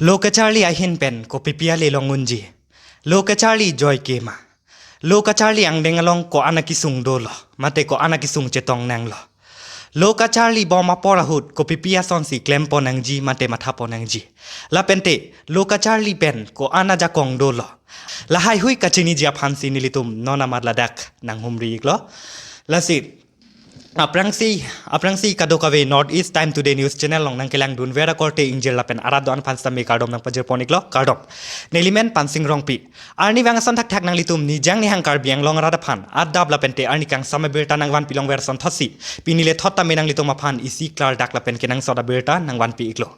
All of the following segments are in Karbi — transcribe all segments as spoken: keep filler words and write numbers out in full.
Lo kacharli ahin pen kopipi ale long unji? Lo kacharli joike ma? Lo kacharli angdeng along ko-an akesung dolo, mate ko-an akesung chetong nanglo? Lo kacharli bom apor ahut kopipi asonsi klempon nangji mate mathapon nangji? Lapente lo kacharli pen ko-an ajakong dolo? Lahaihui kachiniji aphansi nelitum non amat ladak nanghumri iklo. Lasi aphrangsi, aphrangsi kadokave North East Time Today News Channel along nangkelangdunver akorte ingjir lapen arat do-an aphan sitame kardom nangpajirpon iklo, kardom. Nelimen Pansing Rongpi. Arnivang ason thakthak nanglitum nijang nihang Karbi Anglong arat aphan adap lapente arni kangsam abirta nangvanpi longver ason thotsi, pini le thot tame nanglitum aphan isi klardak lapen kenangsot abirta nangvanpi iklo.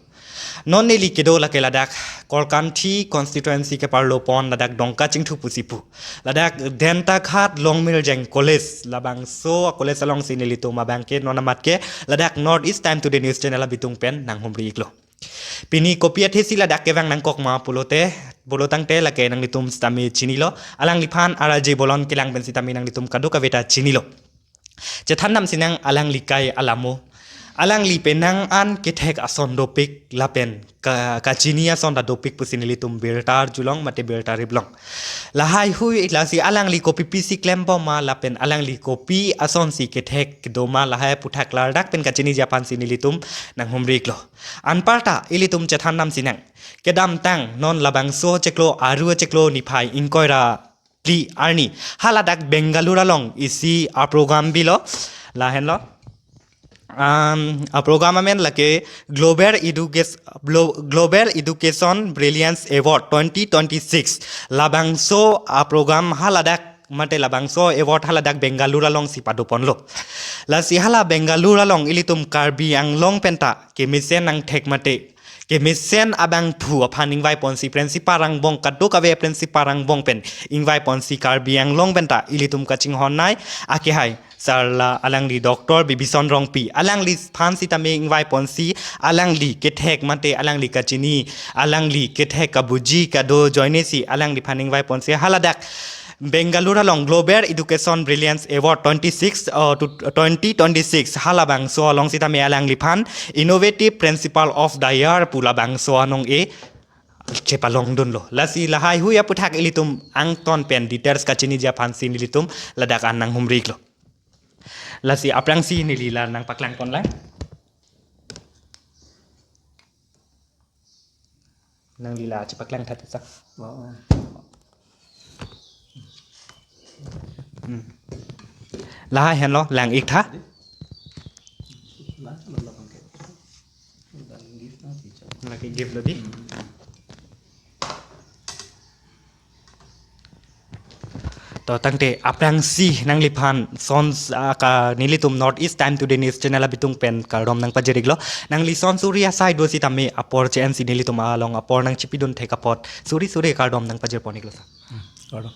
Non neli kedo lake ladak Korkanthi constituency keparlopon ladak Dongkachingthu pusi pu. Ladak Dentaghat Longmirjeng College, labangso a-college alongsi nelitum abangke non amat ke ladak North East Time Today News Channel abitung pen nanghumri iklo. Pini kopi athesi ladak kevang nangkok ma pulote, pulotangte lake nanglitum sitame chinilo. Alangliphan R J Bolon kelang pen sitame nanglitum kadokave ta chinilo. Chethan damsinang alangli kai alamo. Alangli penang an kethek ason dopik lapen ka, kachini ason ta dopik pusi nelitum birta arjulong mate birta riplong. Lahaihui lasi alangli kopipisi klembom ma lapen alangli kopi asonsi kethek doma, lahai aputhak klardak pen kachiniji aphansi nelitum nanghumri iklo. Anparta ilitum chethan damsinang. Kedamtang non labangso chiklo aru chiklo niphai ingkoi ra phli arni haladak Bengaluru along isi a-program bilo, lahenlo. Um, a-program amen lake Global Education, Glo-, Global Education Brilliance Award twenty twenty-six. Labangso a-program haladak mate labangso award haladak Bengaluru alongsi padoponlo. Lasi hala Bengaluru along ilitum Karbi Anglong penta kemesen angthek mate kemesen abangphu aphan ingvaiponsi principal angbong, kadokave principal angbong pen ingvaiponsi Karbi Anglong penta ilitum kachinghon nei akehai sarla alangli Doctor Bibison Rongpi, alangliphan sitame ingvaiponsi alangli kethek mate alangli kachini, alangli kethek kabuji kado ajoinesi alangliphan ingvaiponsi haladak Bengaluru along Global Education Brilliance Award twenty-six, uh, to, twenty twenty-six halabangso along sitame alangliphan Innovative Principal of the Year pu labangso anong-e chepalongdunlo. Lasi lahaihui aputhak ilitum angton pen details kachiniji aphansi nelitum ladak an nanghumri iklo. Lasi aphrangsi neli la nangpaklangponlang. Nangli la chepaklang tha tisa. Oh. Hmm. Lahai henlo lang ik tha. Lake gift lo di. To tangte aphrangsi nangliphan son, ah, ka nelitum North East Time Today News Channel abitung pen kardom nangpajir iklo. Nangli son suri asai do sitame apor che-ensi nelitum along apor nangchipidun thek apot suri suri kardom nangpajirpon iklo sir. Hmm, kardom.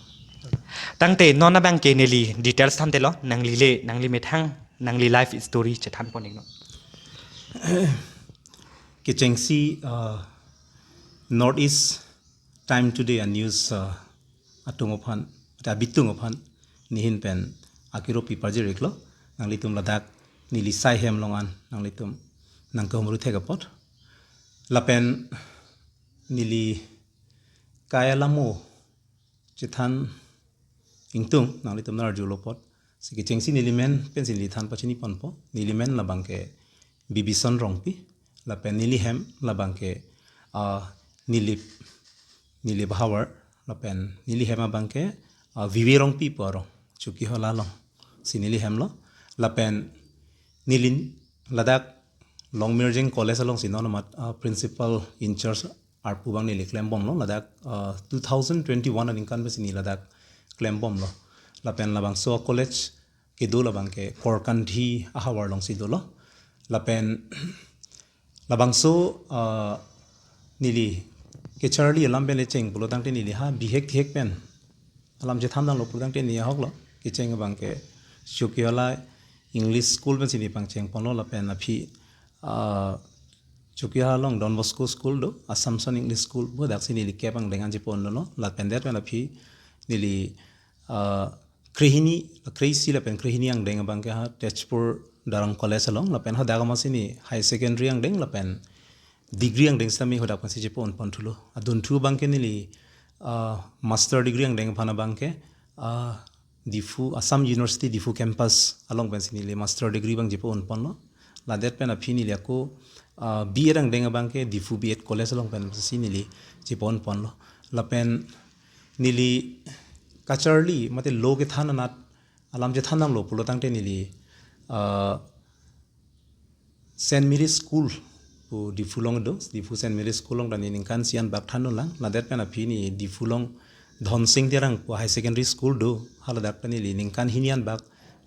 Tangte non abangke neli details thantelo, nangli le, nangli methang, nangli life story chethanpon iklo. Kechengsi, uh, North East Time Today a-news, uh, atum aphan, ta abitung aphan, nihin pen akiro pipajir iklo, nanglitum ladak neli sai hem along an, nanglitum nangkehumru thek apot. Lapen neli kai alamo chethan ingtung, nanglitum nang-arjulo apot. Si kechengsi neli men pensi neli than pachiniponpo. Neli men labangke Bibison Rongpi, lapen neli hem labangke, ah, Nilip, Nilip Havar, lapen neli hem abangke, ah, Vivi Rongpi pu arong, Chokihola alongsi neli hemlo, lapen neli ladak Longmirjeng College alongsi non amat, ah, principal in charge arpu abang neli klembomlo, ladak, ah, two thousand twenty-one aningkan pensi neli ladak klembomlo. Lapen labangso college kedo labangke Korkanthi ahavar alongsi dolo. Lapen labangso, ah, neli kacharli alam pen le cheng pulotangte neli ha bihek thihek pen alam chethan damlo pulotangte neli ahoklo. Kecheng abangke Chokihola English School pensi neli pangchengponlo lapen aphi, ah, Chokihola along Don Bosco School do, Assumption English School, bodaksi neli kep angdeng anji pondolo, lapen det pen aphi neli, ah, krehini, kreisi lapen krehini angdeng abangke ha Tezpur Darang College along, lapen hadak amatsi neli high secondary angdeng, lapen degree angdeng sitame hadak pensi chepo-un pon thulo. Adunthu abangke neli, ah, master degree angdeng aphan abangke, ah, Diphu, Assam University Diphu campus along pensi neli master degree abang chepo-un ponlo. Ladet pen aphi neli ako, ah, B.Ed angdeng abangke Diphu B.Ed College along pensi neli chepo-un ponlo. Lapen neli kacharli mate lo kethan anat alam chethan damlo pulo tangte neli, ah, Saint Mary School pu Diphu along do, Diphu Saint Mary School along ta neli ningkan isi anbak thandun lang, ladet pen aphi neli Diphu along Dhonsing Terang pu High Secondary School do, haladak pen neli ningkan hini anbak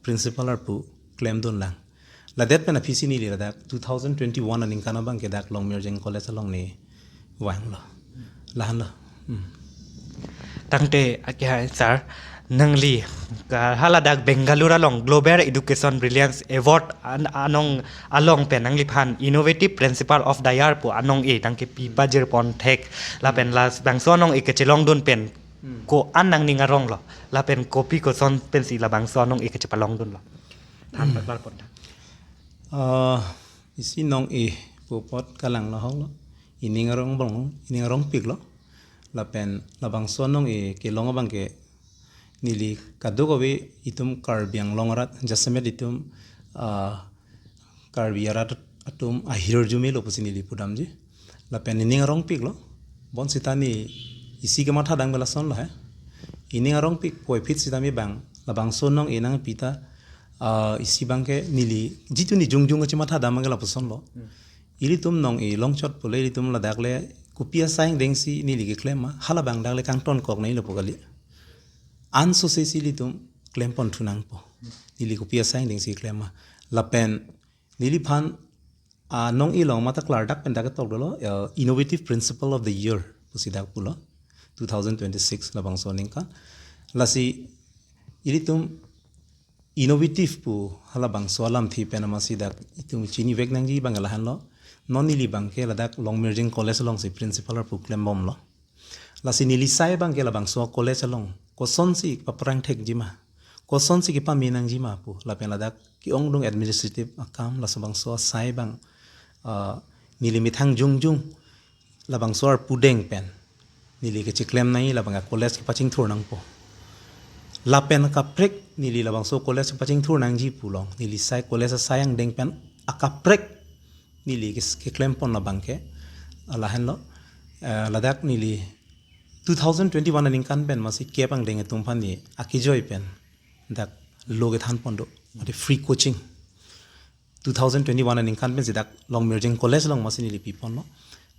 principal arpu klemdun lang. Ladet pen aphisi neli ladak two thousand twenty-one aningkan abangke dak Longmirjeng College along neli vanglo. Lahenlo. Hmm. Tangte, okay, hi, sir. Nangli, ka haladak Bengaluru along Global Education Brilliance Award an-, anong along pen nangliphan Innovative Principal of the Year pu anong-e nangkepi pajir pon thek. Lapen labangso anong-e kachelongdun pen Hmm. ko-an nangning aronglo. Lapen kopi koson pensi labangso anong-e kachepalongdunlo. Than Hmm. patlar pon tha. Ah, isi nong-e pu apot kalang lahoklo. Ining arong bong, ining arongpiklo. Lapen labangso anong-e kelong abangke neli kadokave itum Karbi Anglong arat jasemet itum, ah, Karbi arat atum ahirjume lo pusi neli pudamji. Lapen ining arongpiklo. Bonsita neli isi kematha dang pen lasonlo he. Ining arongpik puvoiphit sitame bang labangso anong-e nangpi ta, ah, isi abangke neli jitu neli jongjong kachematha dam abangke lapusonlo. Hmm. Ilitum nong-e longchot pule ilitum ladak le kopi asai angdengsi neli keklem ma, halabang dak le kangtonkok nangji lo pu kali. Ansose si ilitum klem pon thu nangpo. Neli kopi asai angdengsi klem ma. Lapen neliphan, ah, anong-e along mate klardak pen dak ketok dolo, eh, Innovative Principal of the Year pusi dak pulo. Two thousand twenty-six labangso aningkan. Lasi ilitum innovative pu halabangso alamthe pen amatsi dak itum chinivek nangji abang lahenlo. Non neli abangke ladak Longmirjeng College alongsi principal arpu klembomlo. Lasi neli sai abangke labangso college along kosonsi paprang thekji ma, kosonsi kepame nangji ma pu, lapen ladak ke-ongdung administrative akam, laso bangso asai abang, ah, neli methang jongjong labangso arpu deng pen neli kecheklem nangji, labang a-college kepachingthur nangpo. Lapen kaprek neli labangso college kepachingthur nangji pu along, neli sai college asai angdeng pen akaprek neli kes-, keklem pon labangke, ah, lahenlo, eh, ladak neli two thousand twenty-one aningkan pen amatsi kep angdeng atum aphan neli akejoi pen dak lo kethan pon do, ade free coaching. Two thousand twenty-one aningkan pensi dak Longmirjeng College along amatsi neli pi ponlo.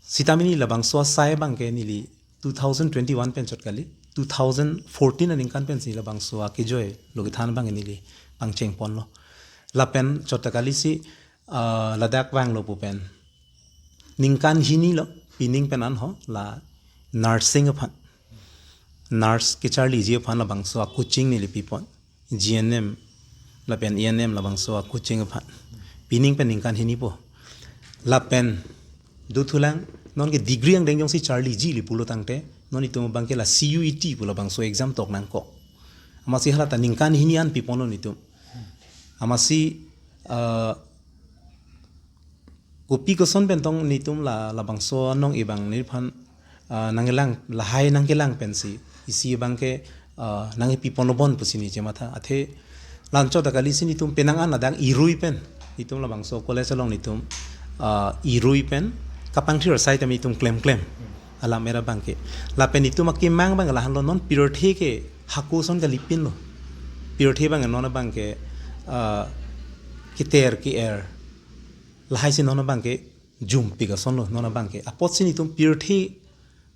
Sitame neli labangso asai abangke neli two thousand twenty-one pen chot kali, two thousand fourteen aningkan pensi labangso akejoi lo kethan abangke neli pangcheng ponlo. Lapen chot ta kalisi, ah, ladak vanglo pu pen ningkan hini lo, pining pen anho la nursing aphan, nurse kecharliji aphan labangso a-coaching neli pi pon. G N M lapen A N M labangso a-coaching aphan. Pining pen ningkan hini po. Lapen dothulang, nonke degree angdeng jongsi charliji ili pulo tangte, non itum abangke la C U E T pu labangso exam tok nangkok. Amatsi hala ta ningkan hini an pi ponlo itum. Amatsi, ah, kopi koson pen tong nelitum la, labangso anong-e abang neliphan, ah, nangkelang, lahai nangkelang pensi isi abangke, ah, nangkepi ponlo bon pusi neli chematha. Athe la anchot ta kalisi nelitum penang an ladak irui pen, nelitum labangso college along nelitum, ah, irui pen kapangthir asai tame nelitum klemklem. Alam era abangke. Lapen nelitum akemang abang lahenlo, non pirthe ke hako ason kalipinlo. Pirthe abang non abangke, ah, keter ke-er. Lahaisi non abangke jumpik asonlo, non abangke. Apotsi nelitum pirthe,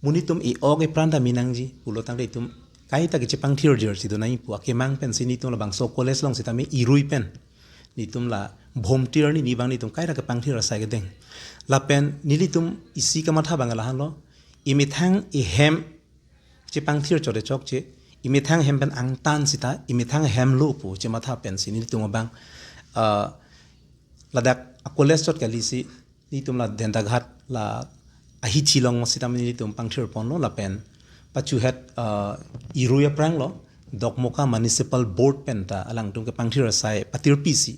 mo nelitum e-ok epran ta me nangji pulo tangte itum kaita kechepangthir jirsi do nangji pu akemang pensi nelitum labangso college along sitame irui pen nelitum la Bhomtir arni ni abang nelitum kaita kepangthir asai kedeng. Lapen nelitum isi kematha abang lahenlo, emethang ehem chepangthir chot te chokche, emethang hem pen angtan sita, emethang hem lo pu chematha pensi nelitum abang, ah, ladak a-college chot kalisi, nelitum la Dentaghat la ahithi along sitame nelitum pangthir ponlo lapen pachuhet, ah, irui aphrang lo, Dokmoka Municipal Board pen ta alangtum kepangthir asai patirpisi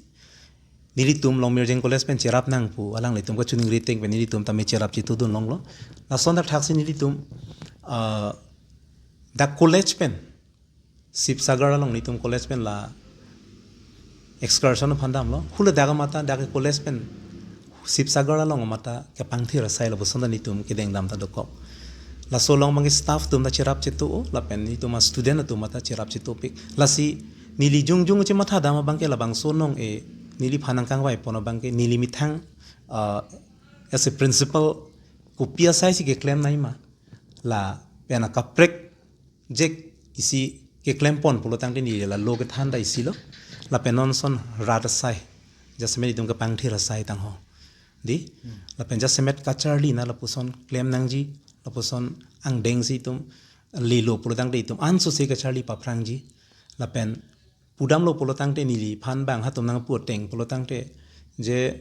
nelitum Longmirjeng College pen cherap nang pu alanglitum kachiningri ateng pen nelitum tame cherap chitudun longlo. Lason dak thaksi nelitum, ah, dak college pen Sibsagar along nelitum college pen la excursion aphan damlo. Hule dak amat ta dak college pen Sibsagar along amat ta kepangthir asai lapuson ta nelitum kedeng dam ta dokok. Laso along abangke staff atum ta cherap chitu lapen nelitum a student atum ta cherap chitupik. Lasi neli jongjong chematha dam abangke labangso anong-e neliphan nangkangvai pon abangke neli methang, ah, as a principal kopi asai si keklem nangji ma lapen akaprek jek isi keklem pon pulo tangte neli la lo kethan ta isi lo. Lapen non ason rat asai, jasemet itum kepangthir asai tangho. Di? Lapen jasemet kacharli na lapuson klem nangji, lapuson angdeng si itum lelo pulo tangte itum anso se kacharli paphrangji. Lapen pudamlo pulo tangte neliphan abang hatum nangpu ateng pulo tangte je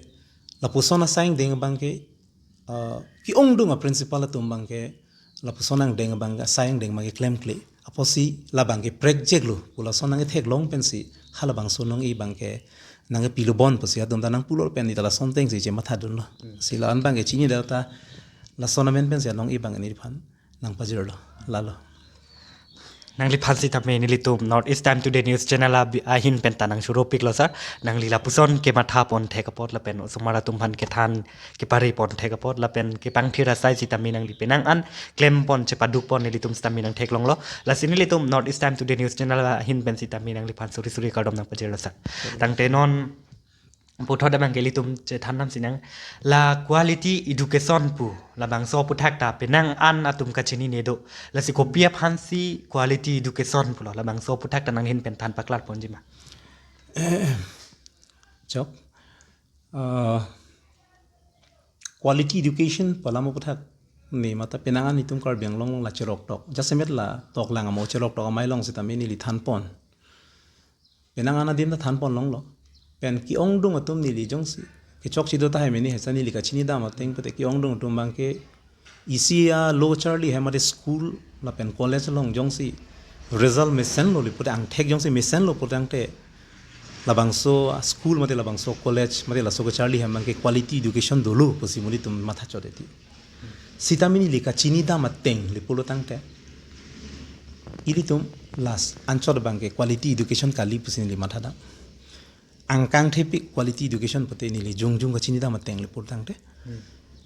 lapuson asai angdeng abangke, ah, ke-ongdung a principal atum abangke lapuson angdeng abang asai angdeng abangke klemkle. Apotsi labangke prek jek lo pu lason nangketheklong pensi halabangso anong-e abangke nangkepilo bon pusi atum ta nangpulo pen neli ta lason ateng si chematha dunlo. Si la-an abangke chini dak ta lason amen pensi anong-e abang neliphan nangpajirlo. Lalo. Nangliphan sitame nelitum North East Time Today News Channel abi-, ahin pen ta nangchoro piklo sir. Nangli lapuson kematha pon thek apot lapen osomar atum aphan kethan kepare pon thek apot lapen kepangthir asai sitame nangli penang an klem pon chepaduk pon nelitum sitame nangtheklonglo. Lasi nelitum North East Time Today News Channel ahin pen sitame nangliphan suri suri kardom nangpajirlo sir. Tangte non puthot abangke ilitum chethan dam sinang la quality education pu labangso aputhak ta penang an atum kachinine do. Lasi kopi aphansi quality education pulo labangso aputhak ta nanghin pen than paklar ponji ma? Chok. Ah, quality education pu alam aputhak ne mata penang an itum Karbi Anglong along la cheroktok. Jasemet la toklang amo cheroktok amei along sitame neli than pon. Penang an adim ta than pon longlo. Pen ke-ongdung atum neli jongsi kechok chido tahai meni hesa neli kachini dam ateng pute ke-ongdung atum abangke isi a lo charli hem mate school lapen college along jongsi result mesenlo le pute angthek jongsi mesenlo pute tangte labangso school mate labangso college mate laso kacharli hem abangke quality education dolo pusi monit atum matha chot eti. Sitame neli kachini dam ateng le pulo tangte ilitum last anchot abangke quality education kali pusi neli matha dam. Angkang thepik quality education pute neli jongjong kachini dam ateng le pulo tangte.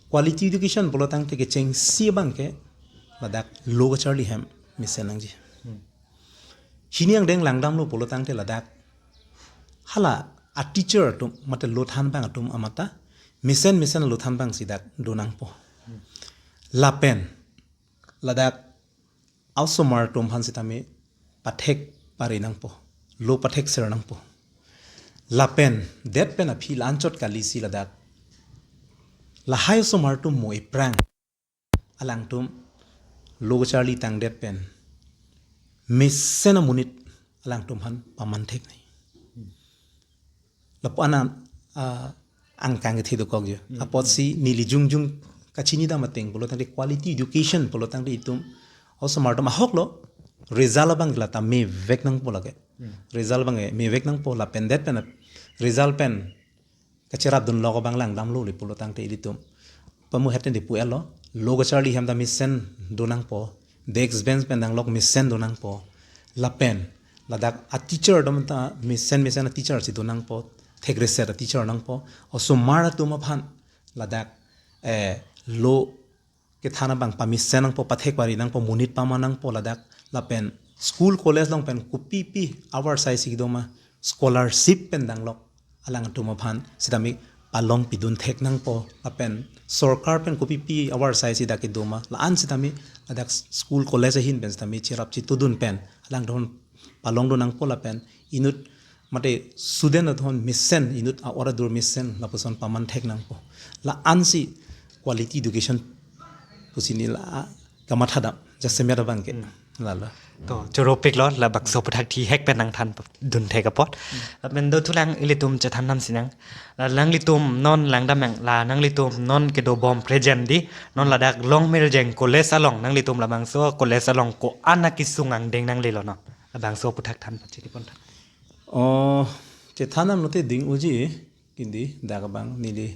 Quality education pulo tangte kechengsi abangke ladak lo kacharli hem mesen nangji. Hini angdeng langdamlo pulo tangte ladak hala a teacher atum mate lo than abang atum amat ta mesen mesen lo than abangsi dak do nangpo. Lapen ladak a-osomar atum aphan sitame pathek pare nangpo, lo pathek ser nangpo. Lapen det pen aphi la anchot kalisi ladak lahai osomar atum mo ephrang alangtum lo charli tangdet pen mesen amonit alangtum aphan paman thek nangji. Lapu anan, ah, angkang kethe dokok jo. Apotsi neli jongjong kachini dam ateng pulo tangte quality education pulo tangte itum osomar atum ahok lo result abang la ta mevek nangpo lake. Result abang mevek nangpo lapen det pen result pen kacherap dunlok abang langdamlo le pulo tangte ilitum pamu het te pu-etlo, lo kacharli hem ta mesen do nangpo, desk bench pen danglok mesen do nangpo, lapen ladak a teacher atum ta mesen mesen a teacher si do nangpo, thek reset a teacher nangpo, osomar atum aphan ladak, eh, lo kethan abang pamesen nangpo, pathek pare nangpo, monit paman nangpo ladak, lapen school college along pen kopipi awar sai si doma scholarship pen danglok alangtum aphan sitame palong pidun thek nangpo, lapen sorkar pen kopipi awar sai si dak kedoma la-an sitame ladak school college ahin pen sitame cherap chitudun pen alangtum palong do nangpo lapen inut mate student atum mesen inut a-ora dur mesen lapuson paman thek nangpo. La-ansi quality education pusi neli la kamatha dam jasemet abangke. Lalo. To, choro piklo labangso aputhak thihek pen nangthan dun thek apot. Lapen dothulang ilitum chethan dam sinang. La nanglitum non langdam nang la nanglitum non kedobom present di non ladak Longmirjeng College along nanglitum labangso college along ko-an akesung angdeng nanglelo non? Labangso aputhak than pachini pon tha. Oh, chethan dam lote ding uji kindi dak abang neli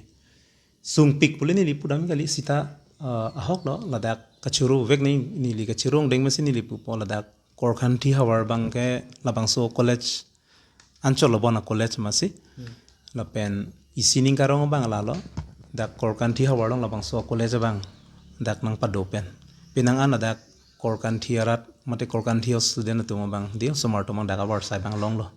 sungpik pule neli pudam kali sita, eh, ahok lo ladak kachoro vek ni neli kachoro angdeng masi neli pupo ladak Korkanthi havar abang ke labangso college anchot lo bona college masi. Lapen isi ning karong abang lalo dak Korkanthi havar along labangso college abang dak nangpado pen. Penang an ladak Korkanthi arat mate Korkanthi student atum abang di osomar atum abang dak avarsai abang longlo.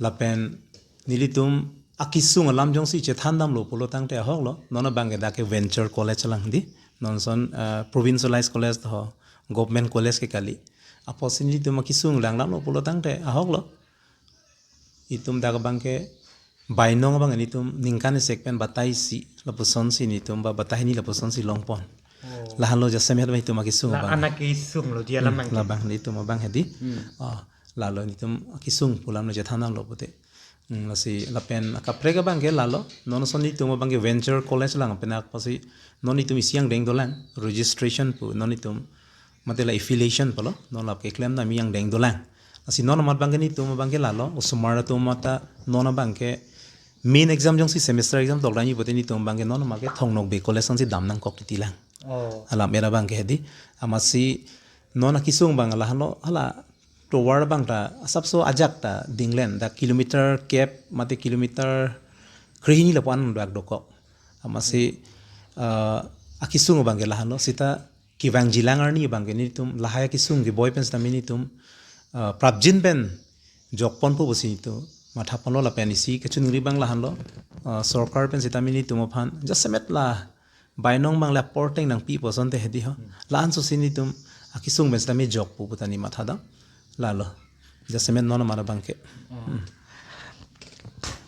Lapen nelitum akisung alam jongsi chethan damlo pulo tangte ahok lo, non abang ke dak ke venture college lang di, non ason, eh, provincialized college ho, government college ke kali. Apotsi nelitum akisung lang damlo pulo tangte ahok lo, itum dak abang ke bainong abang nelitum ningkan isek pen batai isi lapusonsi nelitum ba batai hini lapusonsi longpon. Oh. Lahan lo jasemet abang itum akisung La abang. Anak isung lo dia Hmm, lamang ke. Labang nelitum abang hedi. Hmm. Oh, lalo nelitum akisung pu alam lo chethan damlo pute. Hmm, lasi lapen akaprek abang ke lalo, non ason nelitum abang ke venture college lang pen apotsi non itum isi angdeng dolang, registration pu, non itum mate la affiliation pulo, non lap keklem dam angdeng dolang. Lasi non amat abang ke nelitum abang ke lalo, osomar atum mata non abang ke main exam jongsi semester exam tokdamji pute nelitum abang ke non amat ke Thong Nokbe college ansi dam nangkok titi lang. Oh. Alam era abang ke hedi. Amatsi non akisung abang lahan lo hala tovar abang ta asapso ajak ta dinglen dak kilometer kep mate kilometer krehini lapu-an dak dokok. Amatsi, eh, akisung abang ke lahan lo sita kevangji lang arni abang ke nelitum lahai akisung keboi pen sitame nelitum, eh, prapjin pen jokponpo pusi nelitum mathaponlo lapen isi kachiningri abang lahan lo, eh, sorkar pen sitame nelitum aphan jasemet la bainong abang le aporteng nangpipo asonte hedi ho. Hmm. La-an sosi nelitum akisung pen sitame jokpo pu ta neli matha dam. Lalo. Jasemet non amat abang ke. Hmm.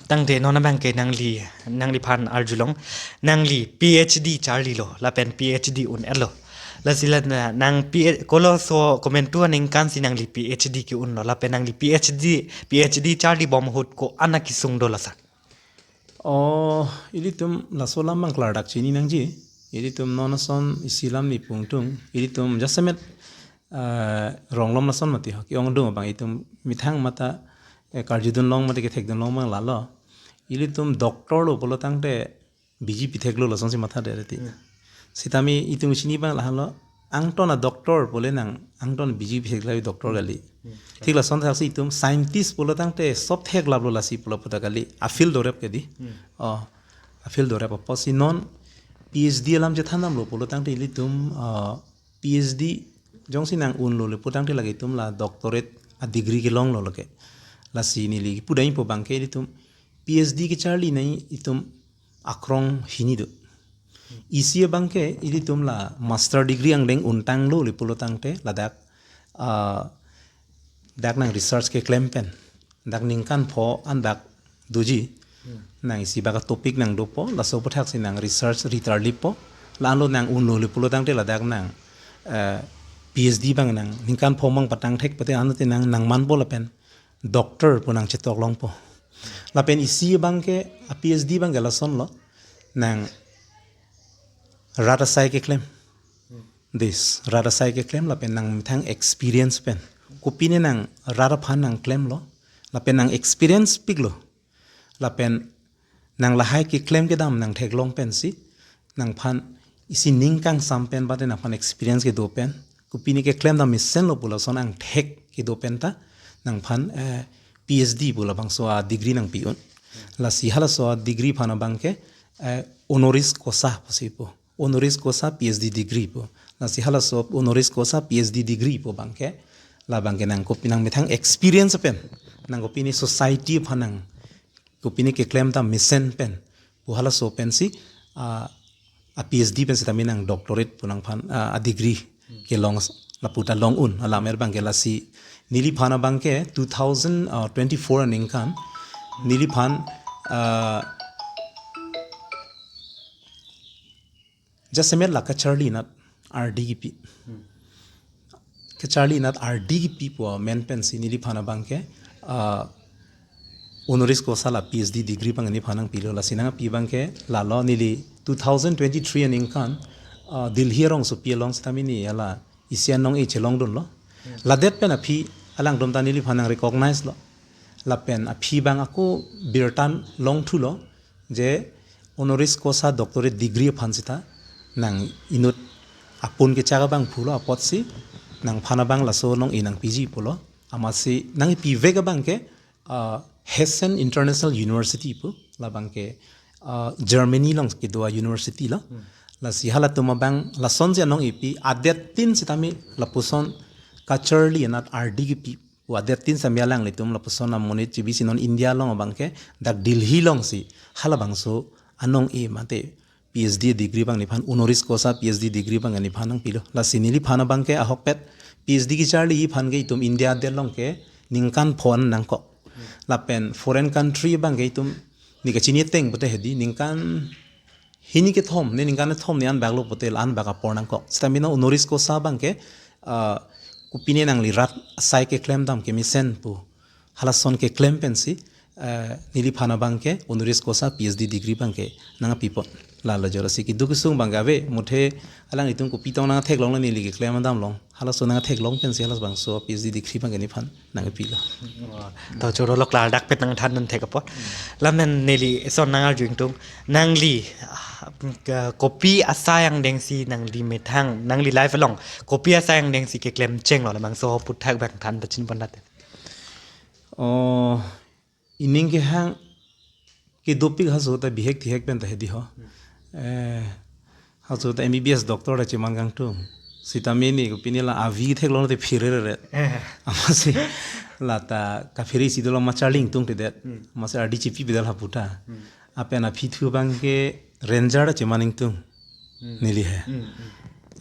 Tangte non abang ke nangli, nangliphan arjulong, nangli P H D charlilo, lapen P H D un-etlo. Lasi la na-, nang P-, koloso komantu aningkan si nangli P H D ke-unlo, lapen nangli P H D, P H D charlibom ahut ko-an akisung do lason? Oh, ilitum laso alam abang klardak chini nangji. Ilitum non ason isi alam neli pungtung. Ilitum jasemet, eh, ronglom lason mati ho. Ke-ongdung abang itum methang mata, eh, karjudun long mate kethekdun long abang lalo. Ilitum doctor lo pulo tangte B G P theklo lasonsi matha dere ti. Hmm. Sitame itum chini abang lahan lo, angton a doctor pule nang, angton B G P thek la doctor kali. Hmm. Thik lason thaksi itum scientist pulo tangte sob theklaplo lasi pulo puta kali. A field dorep ke di. Hmm. Oh, a field dorep apotsi non P H D alam chethan damlo pulo tangte ilitum, ah, P H D jongsi nang-unlo le pulo tangte lake itum la doctorate a degree kelonglo lake. Lasi neli pudampo abang ke ilitum P H D kecharli nangji itum akrong hini do. Isi abang ke ilitum la master degree angdeng untanglo le pulo tangte ladak, ah, dak nang research keklem pen dak ningkan pho an dak doji. Hmm. Nang isi baka topic nang dopo, laso aputhaksi nang research ritarlipo, la-an lo nang-unlo le pulo tangte ladak nang, eh, P H D abang nang ningkan pho abang patang thek pute anute nang nangmanpo lapen doctor pu nang chetok longpo. Lapen isi abang ke a P H D abang ke lasonlo, nang rat asai keklem. This, rat asai keklem lapen nang methang experience pen. Kopine nang rat aphan nang klemlo, lapen nang experience piklo. Lapen nang lahai keklem kedam nang theklong pensi, nangphan isi ning kangsam pen, bate nangphan experience kedo pen, kopine keklem dam mesenlo pu lason angthek kedo pen ta, nangphan, eh, P H D pu labangso a degree nangpi-un. Lasi halaso a degree aphan abang ke, eh, honoris causa pusi pu. Honoris causa P H D degree pu. Lasi halaso honoris causa P H D degree pu abang ke, labang ke nang kopi nang methang experience pen, nang kopine society aphan nang kopine keklem dam mesen pen pu halaso pensi, ah, a P H D pen sitame nang doctorate pu nangphan, ah, a degree kelong s-, lapu ta long-un alam er abang ke lasi neliphan abang ke two thousand twenty-four aningkan neliphan, ah, jasemet la kacharli anat R D kipi. Hmm. Kacharli anat R D kipi pu amen pensi neliphan abang ke, ah, honoris causa la P H D degree abang neliphan nangpilo lasi nangpi abang ke lalo neli two thousand twenty-three aningkan, ah, Delhi arongsopi along sitame neli hala isi anong-e chelongdunlo. Hmm. Ladet pen aphi alangtum ta neliphan nang recognize lo. Lapen aphi abang ako birta longthulo. je honoris causa doctorate degree aphan sita nang inut apun kechak abang pulo apotsi nangphan abang laso nong-e nangpiji pulo. Amatsi nangpivek abang ke uh, Hessen International University pu, labang ke uh, Germany along kedo a-university lo. Lasi halatum abang lasonsi anong-e pi adet tin sitame lapuson kacharli anat ardi kepi pu adet tin sitame alanglitum lapuson amonit chibisi non India along abang ke dak Delhi alongsi halabangso anong-e mate PhD degree abang nephan, honoris causa PhD degree abang nephan nangpilo. Lasi neliphan abang ke ahokpet PhD kecharli aphan ke itum India adet along ke ningkan pho an nangkok. Lapen foreign country abang ke itum ne kachini ateng pote hedi ningkan hini kethom ne ningkan kethom ne an bak lo pote la-an bak apor nangkok. Sitame non honoris causa abang ke uh, kopine nangli rat asai keklem dam kemesen pu halason keklem pensi uh, neliphan abang ke honoris causa PhD degree abang ke nangpipon. Lalo jora si keduk kesung abang ke ave, muthe alanglitum kopi tong nangtheklong lo neli keklem damlong. Halaso nangtheklong pensi halabangso PhD degree abang ke nephan nangpilo. Wah, to choro lo klardak pet nangthan nangthek apot. Lamen neli eson nangarju ingtung, nangli ah, ke- kopi asai angdengsi nangli methang, nangli life along kopi asai angdengsi keklem chenglo labangso puthak abang than pachinpon nat. Oh, ining kehang kedopik haso ta bihek tihek pen ta hedi ho. Eh, haso ta MBBS doctor ta cheman kangtung. Sitame ne kopine la avi theklong te phirere. Amatsi lata kaphiri si dolo ma charli ingtungtedet. Amatsi ardi chipi bedal haputa. Lapen aphi thu abang ke ranger ta cheman ingtung. Neli he.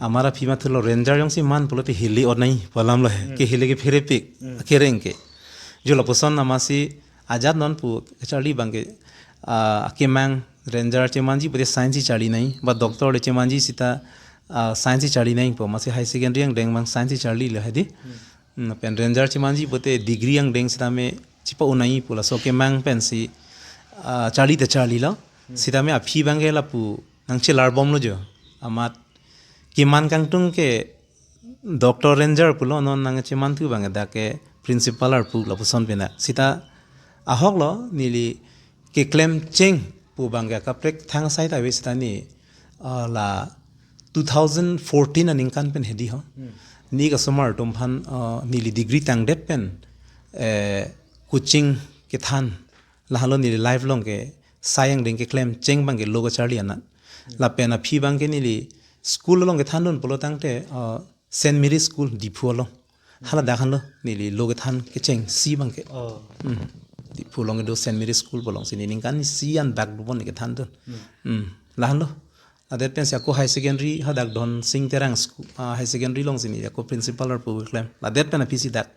Amar aphi mathulo ranger jongsi man pulote hili onai pu alam lo he. Ke hili ke pherepik. Kereng ke. Jo lapuson amatsi ajat non pu kacharli abang ke ah, akemang ranger chemanji pote science si charli nai, ba doctor le chemanji sita ah, science si charli nai pu amatsi higher secondary angdeng abang science si charlilo hedi. Hmm, pen ranger chemanji pote degree angdeng sitame chipa-o nai pu laso kemang pensi ah, charli ta charlilo. Sitame aphi abang ke lapu nangchelar bomlo jo. Amat keman kangtung ke doctor ranger pulo, non nangcheman thu abang ke dak ke principal arpu lapuson pena. Sita ahok lo neli keklem cheng pu abang ke kaprek thang asai ta ave sita ne ah, la two thousand fourteen aningkan pen hedi ho. Ne kasomar atum aphan ah, neli degree tangdet pen eh, coaching kethan. Lahelo neli life along ke sai angdeng keklem cheng abang ke lo kacharli anat. Lapen aphi abang ke neli school along kethandun pulo tangte ah, Saint Mary School Diphu along. Hala dak hanlo neli lo kethan kechengsi abang ke. Oh. Hmm. Diphu along kedo Saint Mary School pu alongsi ne ningkan isi an bak dupon ne kethandun. Hmm. Lahenlo. Ladet pensi ako higher secondary hadak Dhonsing Terang School, ah, higher secondary alongsi ne ako principal arpu keklem. Ladet pen aphisi dak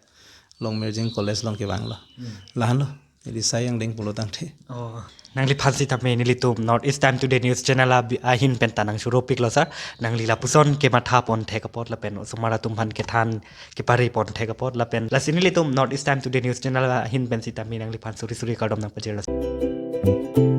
Longmirjeng College along kevanglo. Hmm. Lahenlo. Neli sai angdeng pulo tangte. Oh, nangliphan sitame nelitum North East Time Today News Channel abi- ahin pen ta nangchoro piklo sir. Nangli lapuson kematha pon thek apot lapen osomar atum aphan kethan kepare pon thek apot lapen lasi nelitum North East Time Today News Channel ahin pen sitame nangliphan suri suri kardom nangpajirlo sir.